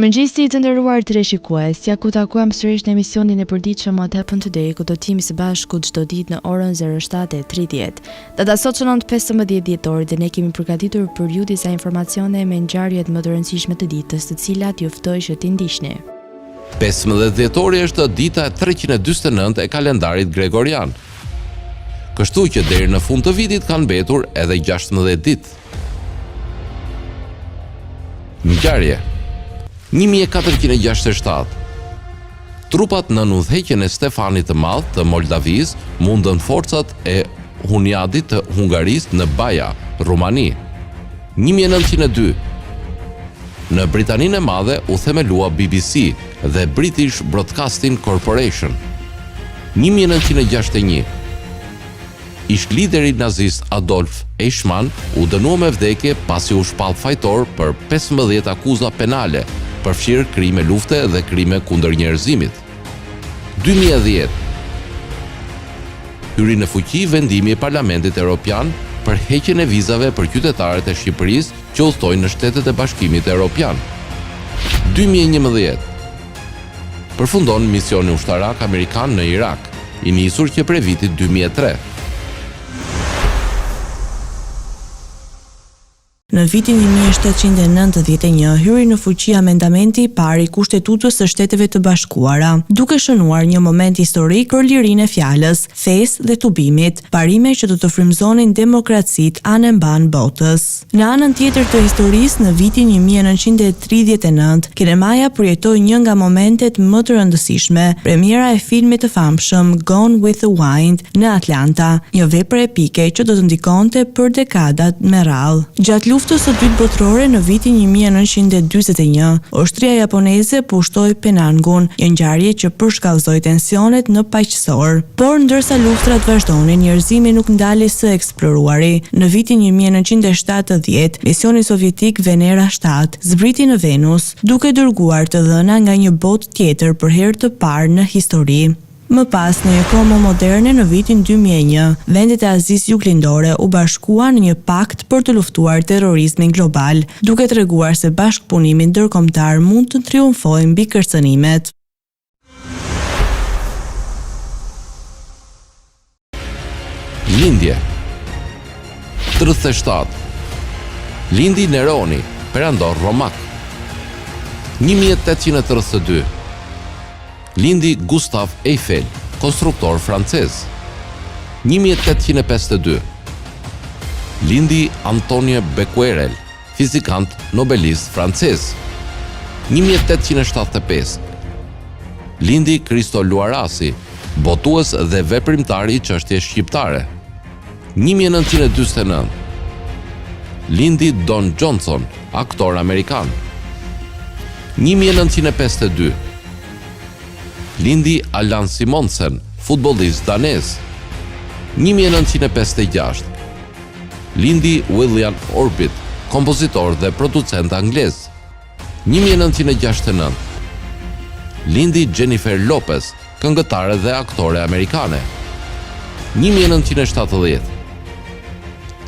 Mirëmëngjesi të nderuar teleshikues, ja ku takohem sërish në emisionin e përditshëm What Happened Today, ku do të jemi së bashku çdo ditë në orën 07:30. Data sot shënon 15 dhjetor dhe ne kemi përgatitur për ju disa informacione me ngjarjet më të rëndësishme të ditës, të cilat ju ftoj që t'i ndiqni. 15 dhjetori është dita e 349 e kalendarit gregorian. Kështu që deri në fund të vitit kanë mbetur edhe 16 ditë. Ngjarje 1467 Trupat nën udhëheqjen e Stefanit të Madh të Moldavisë mundën forcat e Hunyadit të Hungarisë në Baja, Rumani. 1902 Në Britaninë e Madhe u themelua BBC dhe British Broadcasting Corporation. 1961 Ish-lideri nazist Adolf Eichmann u dënua me vdekje pasi u shpall fajtor për 15 akuza penale, përfshirë krime lufte dhe krime kundër njerëzimit. 2010 Hyri në fuqi vendimi i Parlamentit Europian për heqjen e vizave për qytetarët e Shqipërisë që udhëtojnë në shtetet e Bashkimit Europian. 2011 Përfundon misioni ushtarak amerikan në Irak, i nisur që prej vitit 2003. Në vitin 1791 hyri në fuqi amendamenti i parë i Kushtetutës së Shteteve të Bashkuara, duke shënuar një moment historik për lirinë e fjalës, fesë dhe tubimit, parime që do të frymëzonin demokracitë anembanë botës. Në anën tjetër të historisë, në vitin 1939, kinemaja përjetoi një nga momentet më të rëndësishme, premiera e filmit të famshëm Gone with the Wind në Atlanta, një vepër epike që do të ndikonte për dekadat me radhë. Gjatë Luftës së Dytë Botërore në vitin 1941, ushtria japoneze pushtoi Penangun, një ngjarje që përshkallëzoi tensionet në Paqësor. Por ndërsa luftrat vazhdonin, njerëzimi nuk ndali së eksploruari. Në vitin 1970, misioni sovjetik Venera 7 zbriti në Venus, duke dërguar të dhëna nga një botë tjetër për herë të parë në histori. Më pas, në një kohë më moderne, në vitin 2001, vendet e Azisë Juglindore u bashkuan në një pakt për të luftuar terrorizmin global, duke treguar se bashkëpunimi ndërkombëtar mund të triumfojë mbi kërcënimet. Lindje 37 Lindi Neroni, perandor romak 1832 Lindi Gustav Eiffel, konstruktor francez 1852 Lindi Antoine Becquerel, fizikant nobelist francez 1875 Lindi Kristo Luarasi, botues dhe veprimtar i çështjes shqiptare. 1949 Lindi Don Johnson, aktor amerikan. 1952 Lindi Allan Simonsen, futbollist danez. 1956 Lindi William Orbit, kompozitor dhe producent anglez. 1969 Lindi Jennifer Lopez, këngëtare dhe aktore amerikane. 1970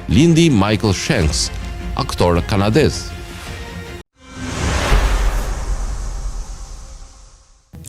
Lindi Michael Shanks, aktor kanadez.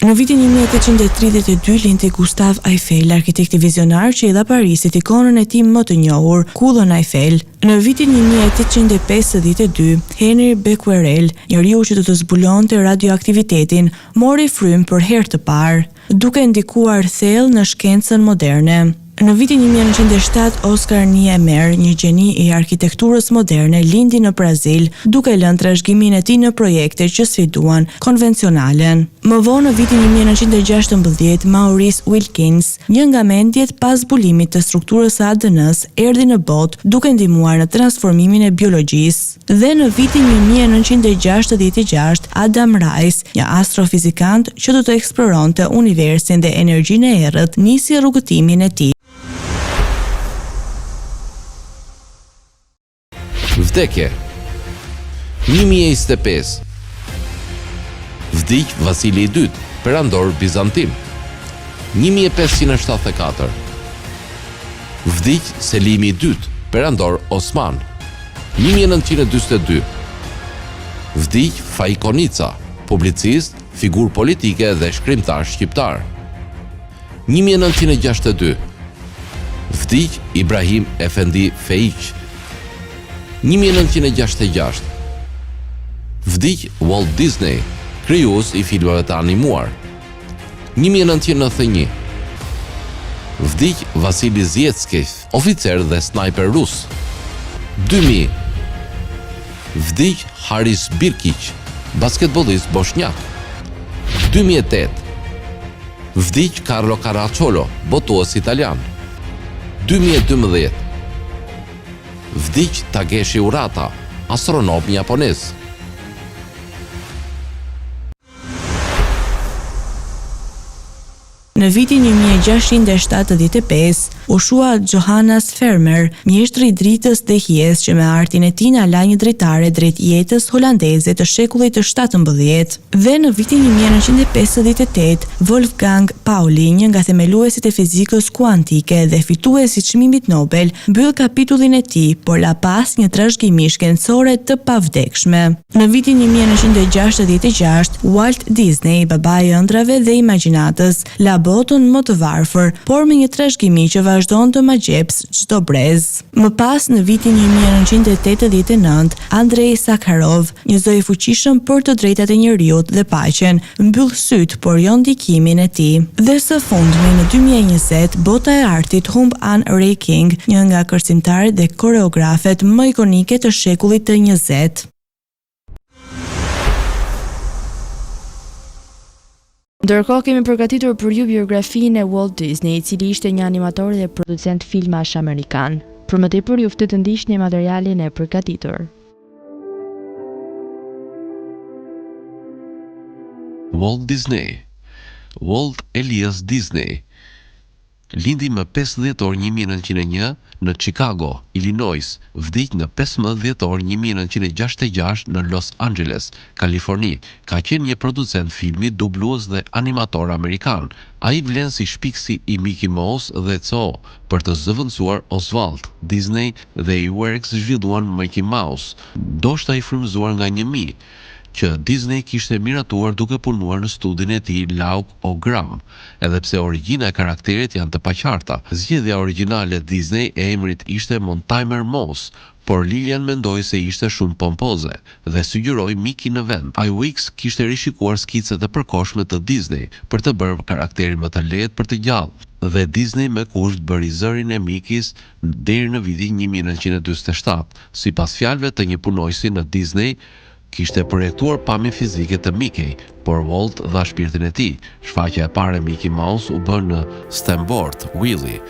Në vitin 1832 lindi Gustav Eiffel, arkitekti vizionar që i dha Parisit ikonën e tij më të njohur, kullën Eiffel. Në vitin 1852, Henri Becquerel, njeriu që do të zbulonte radioaktivitetin, mori frymë për herë të parë, duke ndikuar thellë në shkencën moderne. Në vitin 1907, Oscar Niemeyer, një gjeni i arkitekturës moderne, lindi në Brazil, duke lënë trashëgiminë e tij në projekte që sfiduan konvencionalen. Më vonë në vitin 1916, Maurice Wilkins, një nga mendjet pas zbulimit të strukturës së ADN-së, erdhi në botë, duke ndihmuar në transformimin e biologjisë. Dhe në vitin 1966, Adam Riess, një astrofizikant që do të eksploronte universin dhe energjinë e errët, nisi rrugëtimin e tij. Vdekje 1025 Vdiq Vasili i Dytë, perandor bizantin. 1574 Vdiq Selimi i Dytë, perandor osman. 1942 Vdiq Faik Konica, Publicist, figurë politike dhe shkrimtar shqiptar. 1962 Vdiq Ibrahim Efendi Feiq. 1966 Vdiq Walt Disney, krijues i filmave të animuar. 1991 Vdiq Vasili Zjetskij, oficer dhe snajper rus. 2000 Vdiq Haris Birkiq, basketbollist boshnjak. 2008 Vdiq Carlo Caracciolo, botues italian. 2012 Vdiq Takeshi Urata, astronom japonez. Në vitin 1675, u shua Johannes Vermeer, mjeshtri i dritës dhe hijes që me artin e tij na la një dritare drejt jetës holandeze të shekullit të 17. Dhe në vitin 1958, Wolfgang Pauli, një nga themeluesit e fizikës kuantike dhe fitues i çmimit Nobel, mbyll kapitullin e tij, por la pas një trashëgimi shkencore të pavdekshme. Në vitin 1966, Walt Disney, babai i ëndrrave dhe imagjinatës, la botën më të varfër, por me një trashëgimi që vazhdon të magjepsë çdo brez. Më pas, në vitin 1989, Andrei Sakharov, një zë i fuqishëm për të drejtat e njeriut dhe paqen, mbyll sytë, por jo ndikimin e tij. Dhe së fundmi, në 2020, bota e artit humb Ann Reinking, një nga kërcimtaret dhe koreografet më ikonike të shekullit të 20. Ndërkohë kemi përgatitur për ju biografinë e Walt Disney, i cili ishte një animator dhe producent filmash amerikan. Për më tepër ju ftoj të ndiqni materialin e përgatitur. Walt Disney Walt Elias Disney lindi më 5 dhjetor 1901 në Chicago, Illinois, vdiq në 15 dhjetor 1966 në Los Angeles, Kaliforni. Ka qenë një producent filmi, dublues dhe animator amerikan. Ai vlen si shpikësi i Mickey Mouse dhe Co. Për të zëvendësuar Oswald, Disney dhe Iwerks zhvilluan Mickey Mouse, ndoshta i frymëzuar nga një mi, që Disney kishte miratuar duke punuar në studion e tij Laugh-O-Gram. Edhe pse origjina e karakterit janë të paqarta. Zgjedhja origjinale e Disney e emrit ishte Mortimer Mouse, por Lillian mendoi se ishte shumë pompoze dhe sugjeroi Mickey në vend. Iwerks kishte rishikuar skicat e përkohshme të Disney për të bërë karakterin më të lehtë për të gjallë dhe Disney me kusht bëri zërin e Mickey-s deri në vitin 1947. Sipas fjalëve të një punonjësi në Disney, kishte projektuar pamjen fizike të Mickey, por Walt dha shpirtin e tij. Shfaqja e parë e Mickey Mouse u bë në Steamboat Willie,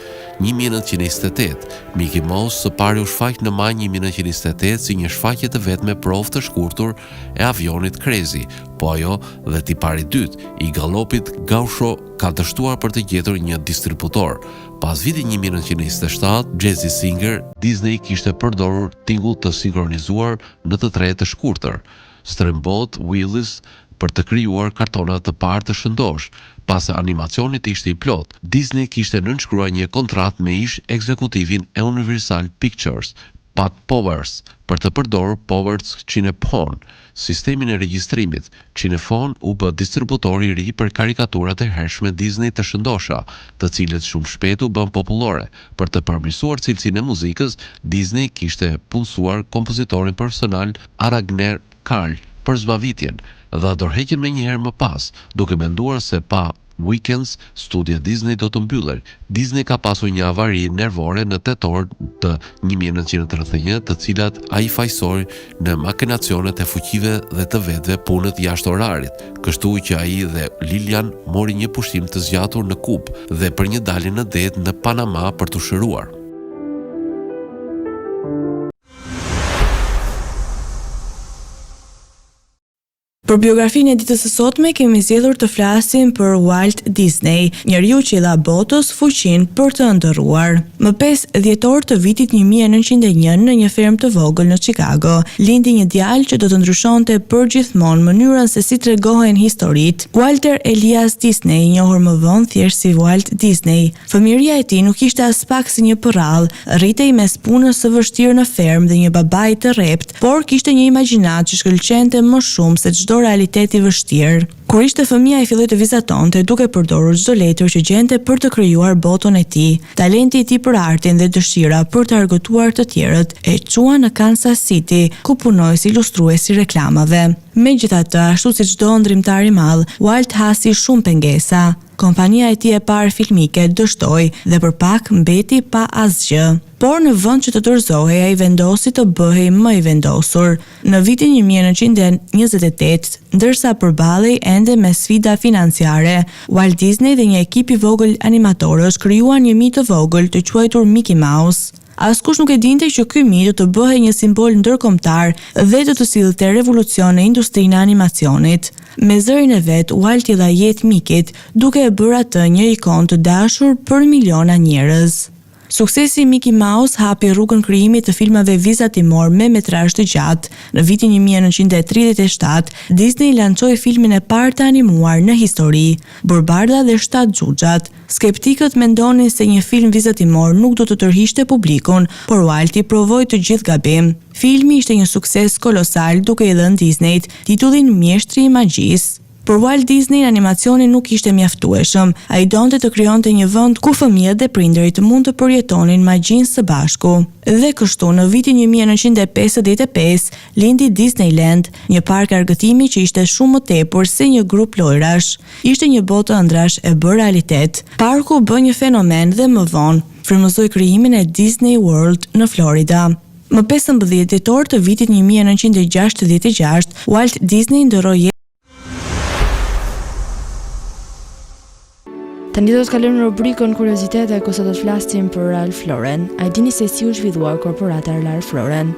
1928. Mickey Mouse së pari u shfaq në maj 1928 si një shfaqje të vetme provë të shkurtur e avionit Crazy, po ajo dhe tipari i dytë i gallopit Gaucho ka dështuar për të gjetur një distributor. Pas vitit 1927, Jazzy Singer, Disney kishte përdorur tingull të sinkronizuar në të tre të shkurtër, Steamboat Willies për të krijuar kartona të parë të shëndosh, pas animacionit ishte i plot. Disney kishte nënshkruar një kontratë me ish ekzekutivin e Universal Pictures, Pat Powers, për të përdorur Powers Cinephone, sistemin e regjistrimit. Cinephone u bë distributor i ri për karikaturat e hershme Disney të shëndosha, të cilët shumë shpejt u bën popullore. Për të përmirësuar cilësinë e muzikës, Disney kishte punësuar kompozitorin personal Arrangler Carl për zbavitjen, dha dorëheqjen menjëherë më pas, duke menduar se pa Weekends, studio Disney do të mbyllej. Disney ka pasur një avari nervore në tetor të 1931, të cilat ai fajsoi në makinacionet e fuqive dhe të vetëve punët jashtë orarit, kështu që ai dhe Lilian mori një pushim të zgjatur në Kubë dhe për një dalje në det në Panama për t'u shëruar. Për biografinë e ditës së sotme kemi zgjedhur të flasim për Walt Disney, njeriu që i dha botës fuqinë për të ëndërruar. Më 5 dhjetor të vitit 1901 në një fermë të vogël në Chicago, lindi një djalë që do të ndryshonte përgjithmonë mënyrën se si tregohen historitë. Walter Elias Disney, i njohur më vonë thjesht si Walt Disney, Fëmijëria e tij nuk ishte aspak si një përrallë, rritej mes punës së vështirë në fermë dhe një babai të rreptë, por kishte një imagjinatë që shkëlqente më shumë se çdo. bërë realitet i vështirë. Kur ishte fëmijë ai filloi të vizatonte duke përdorur çdo letër që gjente për të krijuar botën e tij. Talenti i tij për artin dhe dëshira për të argëtuar të tjerët e çuan në Kansas City, ku punoi si ilustrues i reklamave. Megjithatë, ashtu si çdo ëndrrimtar i madh, Walt hasi shumë pengesa. Kompania e tij e parë filmike dështoi dhe për pak mbeti pa asgjë. Por në vend që të dorëzohej ai vendosi të bëhej më i vendosur. Në vitin 1928, ndërsa përballej ende me sfida financiare, Walt Disney dhe një ekip i vogël animatorësh krijuan një mi të vogël të quajtur Mickey Mouse. Askush nuk e dinte që ky mi do të bëhej një simbol ndërkombëtar dhe do të sillte revolucion në industrinë e animacionit. Me zërin e vet, Walt i dha jetë Mickey-t, duke e bërë atë një ikonë të dashur për miliona njerëz. Suksesi i Mickey Mouse hapi rrugën krijimit të filmave vizatimorë me metrazh të gjatë. Në vitin 1937, Disney lançoi filmin e parë të animuar në histori, Borëbardha dhe shtatë xhuxhat. Skeptikët mendonin se një film vizatimor nuk do të tërhiqte publikun, por Walti provoi të gjithë gabim. Filmi ishte një sukses kolosal duke i dhënë Disney-t titullin Mjeshtri i Magjisë. Për Walt Disney-n animacioni nuk ishte mjaftueshëm. Ai donte të krijonte një vend ku fëmijët dhe prindërit mund të përjetonin magjinë së bashku. Dhe kështu, në vitin 1955, lindi Disneyland, një park argëtimi që ishte shumë më tepër se një grup lojrash. Ishte një botë ëndrrash e bërë realitet. Parku u bë një fenomen dhe më vonë, frymëzoi krijimin e Disney World në Florida. Më 15 dhjetor të vitit 1966, Walt Disney ndërroi jetë. Tani do të kalojmë në rubrikën Kuriozitete ku sot do të flasim për Ralph Lauren. A e dini se si u zhvillua korporata Ralph Lauren?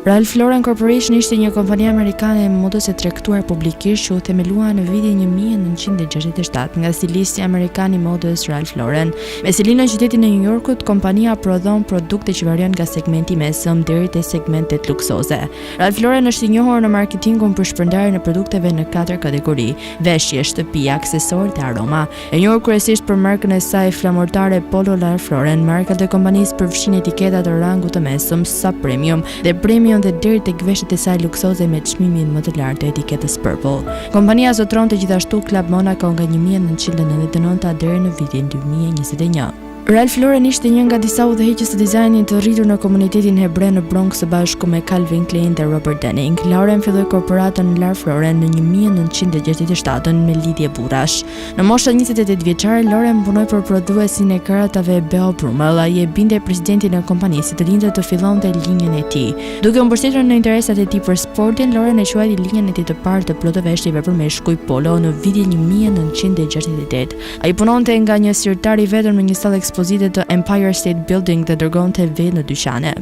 Ralph Lauren Corporation ishte një kompani amerikane e modës e tregtuar publikisht që u themelua në vitin 1967 nga stilisti amerikan i modës Ralph Lauren. Me seli në qytetin e New Yorkut, kompania prodhon produkte që variojnë nga segmenti i mesëm deri te segmentet luksoze. Ralph Lauren është i njohur në marketingun për shpërndarjen e produkteve në katër kategori: veshje, shtëpi, aksesorë dhe aroma. E njohur kryesisht për markën e saj flamurtare Polo Ralph Lauren, markat e kompanisë përfshijnë etiketa të rangut të mesëm, sub premium dhe premium dhe deri tek veshjet e saj luksoze me çmimin më të lartë të etiketës Purple. Kompania zotëronte gjithashtu Club Monaco nga 1999 deri në vitin 2021. Ralph Lauren ishte një nga disa udhëheqës të dizajnit të rritur në komunitetin hebre në Bronx së bashku me Calvin Klein dhe Robert Denning. Lauren filloi korporatën Ralph Lauren në 1967 me lidhje burrash. Në moshën 28 vjeçare, Lauren punoi për prodhuesin e karrotave Beau Brummel. Ai e bindi presidentin e kompanisë të linte të fillonte linjën e tij. Duke u mbështetur në interesat e tij për sportin, Lauren e quajti linjën e tij të parë të plotë veshjeve për meshkuj polo në vitin 1968. Ai punonte nga një sirtar i vetëm në një sallë ekspozite të Empire State Building dhe dërgonte vetë në dyqane.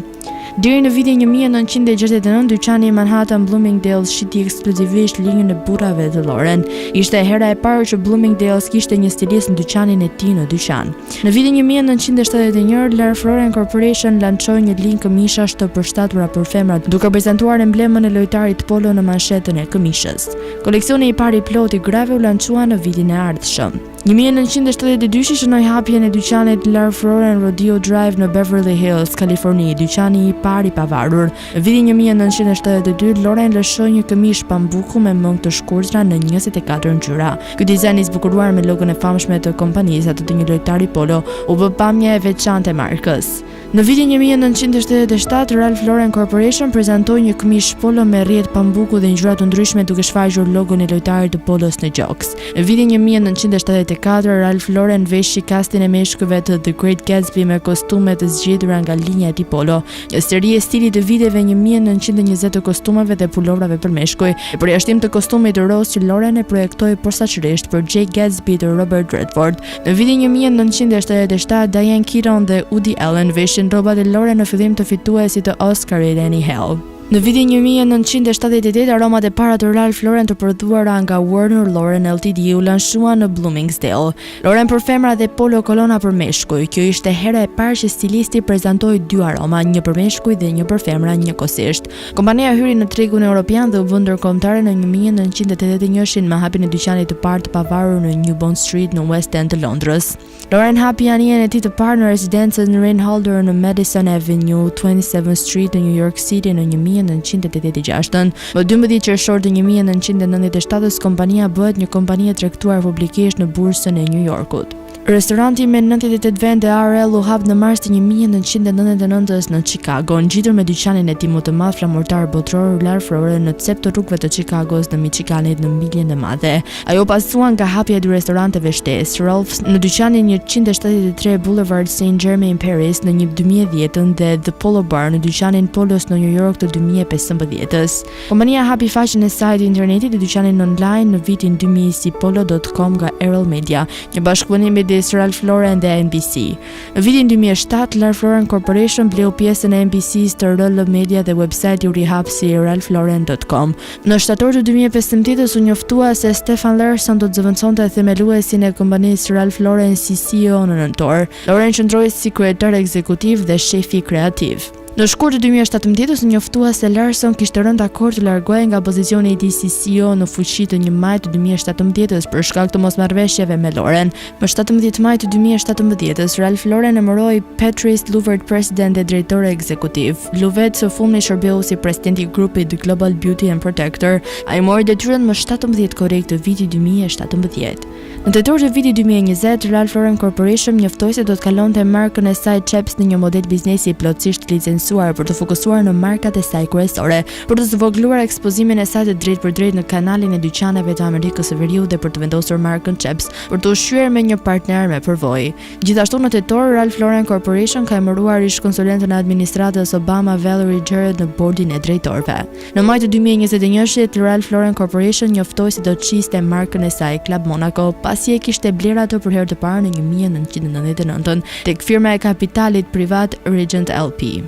Deri në vitin 1969, dyqani i Manhattan Bloomingdale's shiti ekskluzivisht linjën e burrave të Lauren. Ishte hera e parë që Bloomingdale's kishte një stilist në dyqanin e tij në dyqan. Në vitin 1971, Ralph Lauren Corporation lançoi një linjë këmishash të përshtatura për femrat, duke prezantuar emblemën e lojtarit polo në manshetën e këmishës. Koleksioni i parë i plotë i grave u lançua në vitin e ardhshëm. 1972 shënoi hapjen e dyqanit Ralph Lauren Rodeo Drive në Beverly Hills, Kaliforni, dyqani i parë i pavarur. Në vitin 1972, Lauren lëshoi një këmishë pambuku me mëngë të shkurtra në 24 ngjyra. Ky dizajn i zbukuruar me logon e famshme të kompanisë, atë të një lojtari polo, u bë pamja e veçantë e markës. Në vitin 1977, Ralph Lauren Corporation prezantoi një këmishë polo me rrjetë pambuku dhe ngjyra të ndryshme duke shfaqur logon e lojtarit të polos në gjoks. Në vitin 1974, Ralph Lauren veshi kastin e meshkujve të The Great Gatsby me kostume të zgjedhura nga linja e tij polo, një seri e stilit të viteve 1920 të kostumeve dhe pulovrave për meshkuj, me përjashtim të kostumit rozë që Lauren e projektoi posaçërisht për Jay Gatsby të Robert Redford. Në vitin 1977, Diane Keaton dhe Woody Allen veshin rrobat e Lauren në fillim të fituesit të Oscarit Annie Hall. Në vitin 1978, aromat e para të Ralph Lauren të prodhuara nga Warner Lauren Ltd u lançuan në Bloomingdale. Lauren për femra dhe Polo Kolona për meshkuj. Kjo ishte hera e parë që stilisti prezantoi dy aroma, një për meshkuj dhe një për femra njëkohësisht. Kompania hyri në tregun europian dhe u bë ndërkombëtare në 1981-shin me hapjen e dyqanit të parë të pavarur në New Bond Street në West End të Londrës. Lauren hapi anijen e tij të parë në rezidencën Reinholder në Madison Avenue, 27th Street në New York City në 1983. 1986-ën. Më 12 qershor të 1997-ës kompania bëhet një kompani e tregtuar publikisht në bursën e New Yorkut. Restoranti me 98 vende RL u hap në mars të 1999-ës në Chicago, ngjitur me dyqanin e tij më të madh flamurtar botëror Ralph Lauren në cep të rrugëve të Chicagos në Michiganit në Miljen e Madhe. Ajo u pasua nga hapja e dy restoranteve shtesë, Ralph's në dyqanin 173 Boulevard Saint-Germain Paris në 2010-ën dhe The Polo Bar në dyqanin Polos në New York të 2015-ës. Kompania hapi faqen e saj të internetit dhe dyqanin online në vitin 2000 si polo.com nga RL Media, një bashkëpunim midis Ralph Lauren dhe NBC. Në vitin 2007, Ralph Lauren Corporation bleu pjesën e NBC-s të RL Media dhe website-i u rihap si ralphlauren.com. Në shtator të 2015-ës u njoftua se Stefan Larsson do të zëvendësonte themeluesin e kompanisë Ralph Lauren si CEO në nëntor. Lauren qëndroi si kryetar ekzekutiv dhe shefi kreativ. Në shkurt të 2017-ës u njoftua se Larsson kishte rënë dakord të largohej nga pozicioni i tij si CEO në fuqi të 1 maj të 2017-ës për shkak të mosmarrëveshjeve me Lauren. Më 17 maj të 2017-ës, Ralph Lauren emëroi Patrice Louvet president dhe drejtor ekzekutiv. Louvet së fundmi shërbeu si president i grupit Global Beauty and Protector. Ai mori detyrën më 17 korrik të vitit 2017. Në tetor të vitit 2020, Ralph Lauren Corporation njoftoi se do të kalonte markën e saj Chaps në një model biznesi plotësisht të licencuar për të fokusuar në markat e saj kryesore, për të zvogëluar ekspozimin e saj të drejtpërdrejtë në kanalin e dyqaneve të Amerikës së Veriut dhe për të vendosur markën Chaps për të ushqyer me një partner me përvojë. Gjithashtu në tetor, Ralph Lauren Corporation ka emëruar ish-konsulentën e administratës Obama Valerie Jarrett në bordin e drejtorëve. Në maj të 2021-shit, Ralph Lauren Corporation njoftoi se do të shiste markën e saj Club Monaco, pasi e kishte blerë atë për herë të parë në 1999 tek firma e kapitalit privat Regent LP.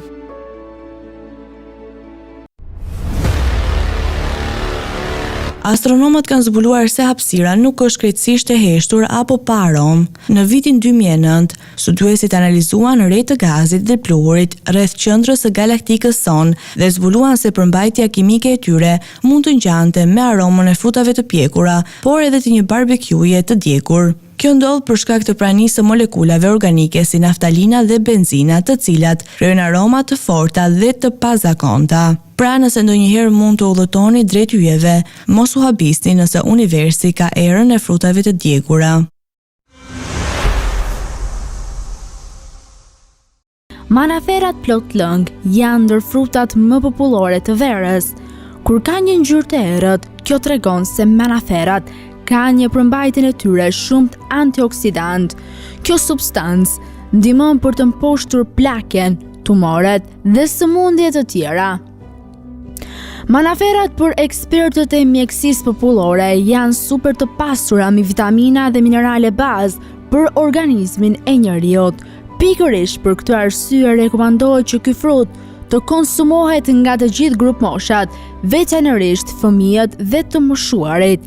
Astronomët kanë zbuluar se hapësira nuk është krejtësisht e heshtur apo pa aromë. Në vitin 2009, Studiuesit analizuan re të gazit dhe pluhurit rreth qendrës së galaktikës sonë dhe zbuluan se përmbajtja kimike e tyre mund të ngjante me aromën e frutave të pjekura, por edhe të një barbekjuje të djegur. Kjo ndodh për shkak të pranisë së molekulave organike si naftalina dhe benzina, të cilat krijojnë aroma të forta dhe të pazakonta. Pra, nëse ndonjëherë mund të udhëtoni drejt yjeve, mos u habisni nëse universi ka erën e frutave të djegura. Manaferrat plot lëng janë ndër frutat më popullore të verës. Kur ka një ngjyrë të errët, kjo tregon se manaferrat kanë në përmbajtjen e tyre shumë antioksidantë. Kjo substancë ndihmon për të mposhtur plakjen, tumoret dhe sëmundje të tjera. Manaferrat për ekspertët e mjekësisë popullore janë super të pasura me vitamina dhe minerale bazë për organizmin e njeriut. Pikërisht për këtë arsye rekomandohet që ky frut të konsumohet nga të gjithë grupmoshat, veçanërisht fëmijët dhe të moshuarit.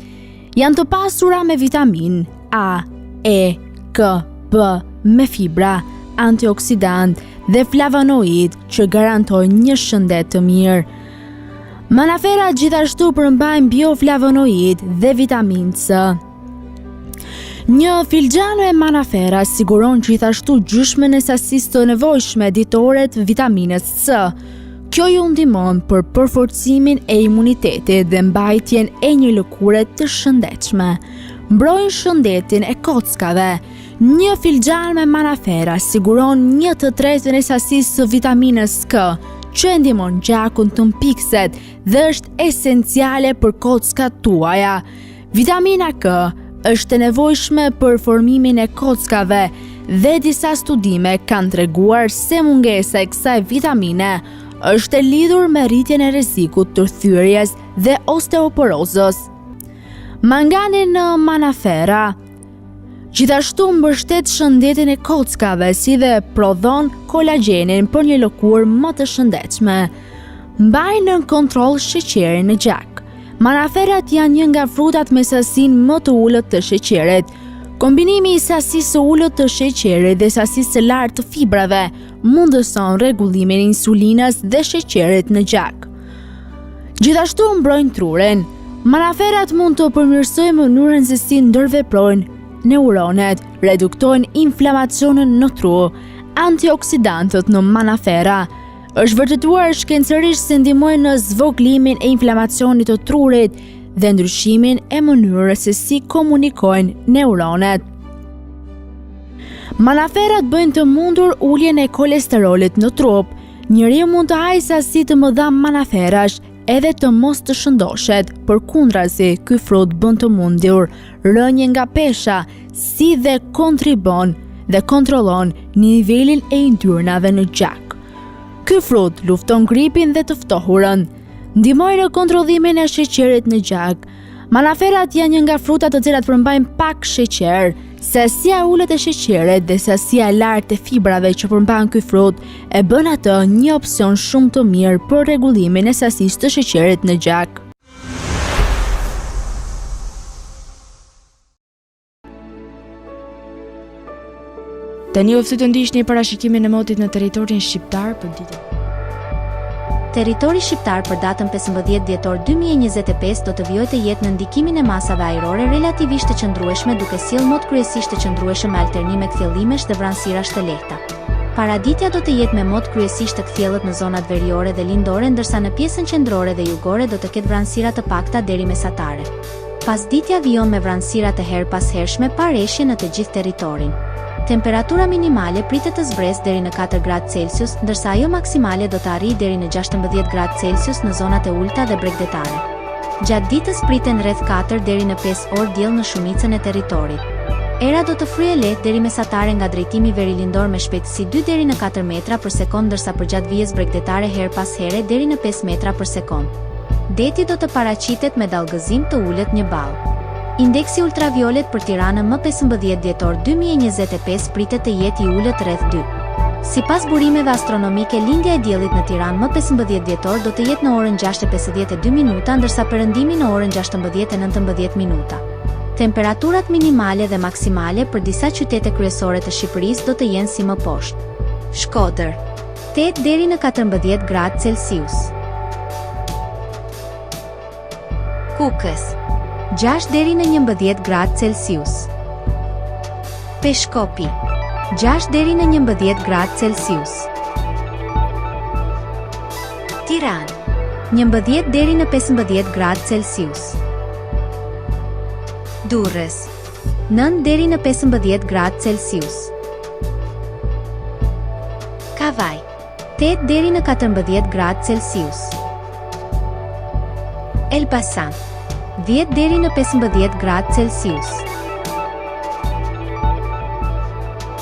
Janë të pasura me vitaminë A, E, K, B, me fibra, antioksidantë dhe flavonoid që garantojnë një shëndet të mirë. Manaferrat gjithashtu përmbajnë bioflavonoid dhe vitaminë C. Një filxhan me manafera siguron gjithashtu gjysmën e sasisë të nevojshme ditore të vitaminës C. Kjo ju ndihmon për përforcimin e imunitetit dhe mbajtjen e një lëkure të shëndetshme. Mbrojnë shëndetin e kockave. Një filxhan me manafera siguron një të tretën e sasisë së vitaminës K, që e ndihmon gjakun të mpikset dhe është esenciale për kockat tuaja. Vitamina K është e nevojshme për formimin e kockave dhe disa studime kanë treguar se mungesa e kësaj vitamine është e lidhur me rritjen e rrezikut të thyerjes dhe osteoporozës. Mangani në manafera Gjithashtu mbështet shëndetin e kockave si dhe prodhon kolagjenin për një lëkurë më të shëndetshme. Mbajnë nën kontroll sheqerin në gjak. Manaferrat janë një nga frutat me sasinë më të ulët të sheqerit. Kombinimi i sasisë së ulët të sheqerit dhe sasisë së lartë të fibrave mundëson rregullimin e insulinës dhe sheqerit në gjak. Gjithashtu mbrojnë trurin. Manaferrat mund të përmirësojnë mënyrën se si ndërveprojnë neuronet, reduktojnë inflamacionin në tru, antioksidantët në manafera. Është vërtetuar shkencërisht se ndihmojnë në zvogëlimin e inflamacionit të trurit dhe ndryshimin e mënyrës se si komunikojnë neuronet. Manaferrat bëjnë të mundur uljen e kolesterolit në trup. Njeriu mund të hajë sasi të mëdha manaferrash edhe të mos të shëndoshet, përkundrazi, ky frut bën të mundur rënien nga pesha, si dhe kontribon dhe kontrollon nivelin e yndyrnave në gjak. Ky frut lufton gripin dhe të ftohurën. Ndihmon në kontrollimin e sheqerit në gjak. Manaferrat janë një nga frutat të cilat përmbajnë pak sheqer. Sasia e ulët e sheqerit dhe sasia e lartë e fibrave që përmban ky frut e bën atë një opsion shumë të mirë për rregullimin e sasisë të sheqerit në gjak. Tani ju ftoj të ndiqni parashikimin e motit në territorin shqiptar për ditën. Territori shqiptar për datën 15 dhjetor 2025 do të vijojë të jetë në ndikimin e masave ajrore relativisht të qëndrueshme duke sjellë mot kryesisht të qëndrueshëm me alternime kthjellimesh dhe vranësirash të lehta. Paraditja do të jetë me mot kryesisht të kthjellët në zonat veriore dhe lindore ndërsa në pjesën qendrore dhe jugore do të ketë vranësira të pakta deri mesatare. Pasditja vijon me vranësira të herëpashershme pa reshje në të gjithë territorin. Temperatura minimale pritet të zbresë deri në katër gradë Celsius, ndërsa ajo maksimale do të arrijë deri në 16 gradë Celsius në zonat e ulëta dhe bregdetare. Gjatë ditës priten rreth katër deri në pesë orë diell në shumicën e territorit. Era do të fryjë lehtë deri mesatare nga drejtimi verilindor me shpejtësi dy deri në katër metra për sekondë ndërsa përgjatë vijës bregdetare herë pas here deri në pesë metra për sekondë. Deti do të paraqitet me dallgëzim të ulët një ballë. Indeksi ultraviolet për Tiranën më 15 dhjetor 2025 pritet të jetë i ulët rreth 2. Sipas burimeve astronomike lindja e diellit në Tiranë më 15 dhjetor do të jetë në orën 6:52 minuta ndërsa perëndimi në orën 16:19 minuta. Temperaturat minimale dhe maksimale për disa qytete kryesore të Shqipërisë do të jenë si më poshtë. Shkodër, 8 deri në 14 gradë Celsius. Kukës, 6 deri në 11 gradë Celsius. Peshkopi, 6 deri në 11 gradë Celsius. Tiranë, 11 deri në 15 gradë Celsius. Durrës, 9 deri në 15 gradë Celsius. Kavajë, 8 deri në 14 gradë Celsius. Elbasan, 10 deri në 15 gradë Celsius.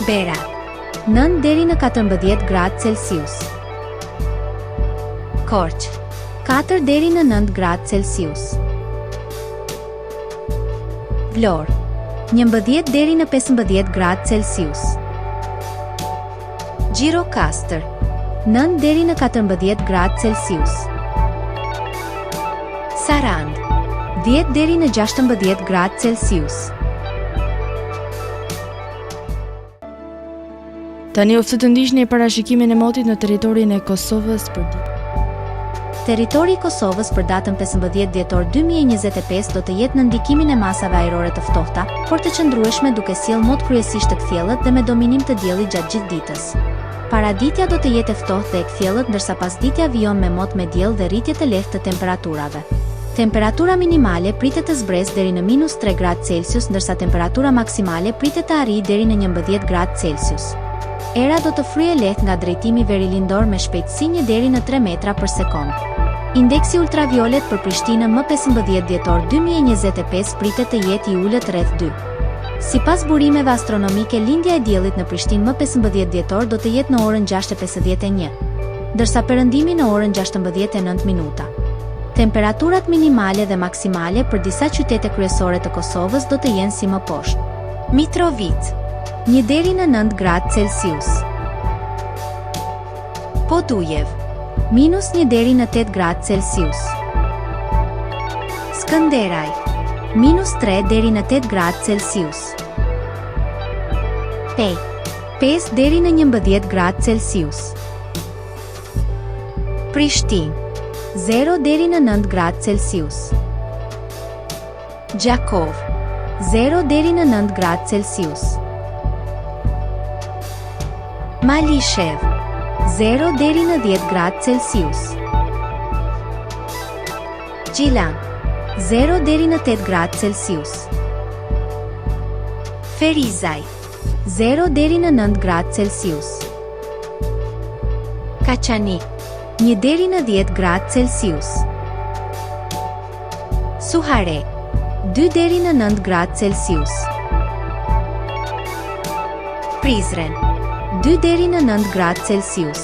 Berat, 9 deri në 14 gradë Celsius. Korçë, 4 deri në 9 gradë Celsius. Vlorë, 11 deri në 15 gradë Celsius. Gjirokastër, 9 deri në 14 gradë Celsius. Sarandë, 10 deri në 16 gradë Celsius. Tani ju ftoj të ndiqni parashikimin e motit në territorin e Kosovës për ditë. Territori i Kosovës për datën 15 dhjetor 2025 do të jetë në ndikimin e masave ajrore të ftohta, por të qëndrueshme duke sjellë mot kryesisht të kthjellët dhe me dominim të diellit gjatë gjithë ditës. Paraditja do të jetë e ftohtë dhe e kthjellët ndërsa pasditja vijon me mot me diell dhe rritje të lehtë të temperaturave. Temperatura minimale pritet të zbresë deri në minus tre gradë Celsius ndërsa temperatura maksimale pritet të arrijë deri në 11 gradë Celsius. Era do të fryjë lehtë nga drejtimi verilindor me shpejtësi një deri në tre metra për sekondë. Indeksi ultraviolet për Prishtinën më 15 dhjetor 2025 pritet të jetë i ulët rreth 2. Sipas burimeve astronomike lindja e diellit në Prishtinë më 15 dhjetor do të jetë në orën 6:51, ndërsa perëndimi në orën 16:09 minuta. Temperaturat minimale dhe maksimale për disa qytete kryesore të Kosovës do të jenë si më poshtë. Mitrovicë, 1 deri në 9 gradë Celsius. Podujevë, minus 1 deri në 8 gradë Celsius. Skënderaj, minus 3 deri në 8 gradë Celsius. Pejë, 5 deri në 11 gradë Celsius. Prishtinë, 0 deri në 9 gradë Celsius. Gjakovë, 0 deri në 9 gradë Celsius. Malishevë, 0 deri në 9 gradë Celsius. 0 deri në 10 gradë Celsius. Gjilan, 0 deri në 8 gradë Celsius. Ferizaj, 0 deri në 9 gradë Celsius. Kaçanik, 1 deri në 10 gradë Celsius. Suharekë, 2 deri në 9 gradë Celsius. Prizren, 2 deri në 9 gradë Celsius.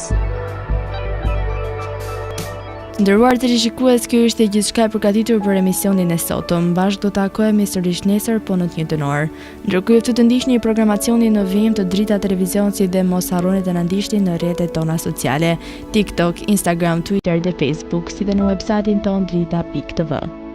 Nderuar teleshikues, kjo ishte gjithçka e përgatitur për emisionin e sotëm. Bashkë do të takohemi sërish nesër po në të njëjtën orë. Ndërkohë ju ftoj të ndiqni programacionin në vijim të Drita Televizion si dhe mos harroni të na ndiqni në rrjetet tona sociale, TikTok, Instagram, Twitter dhe Facebook, si dhe në website-in tonë drita.tv.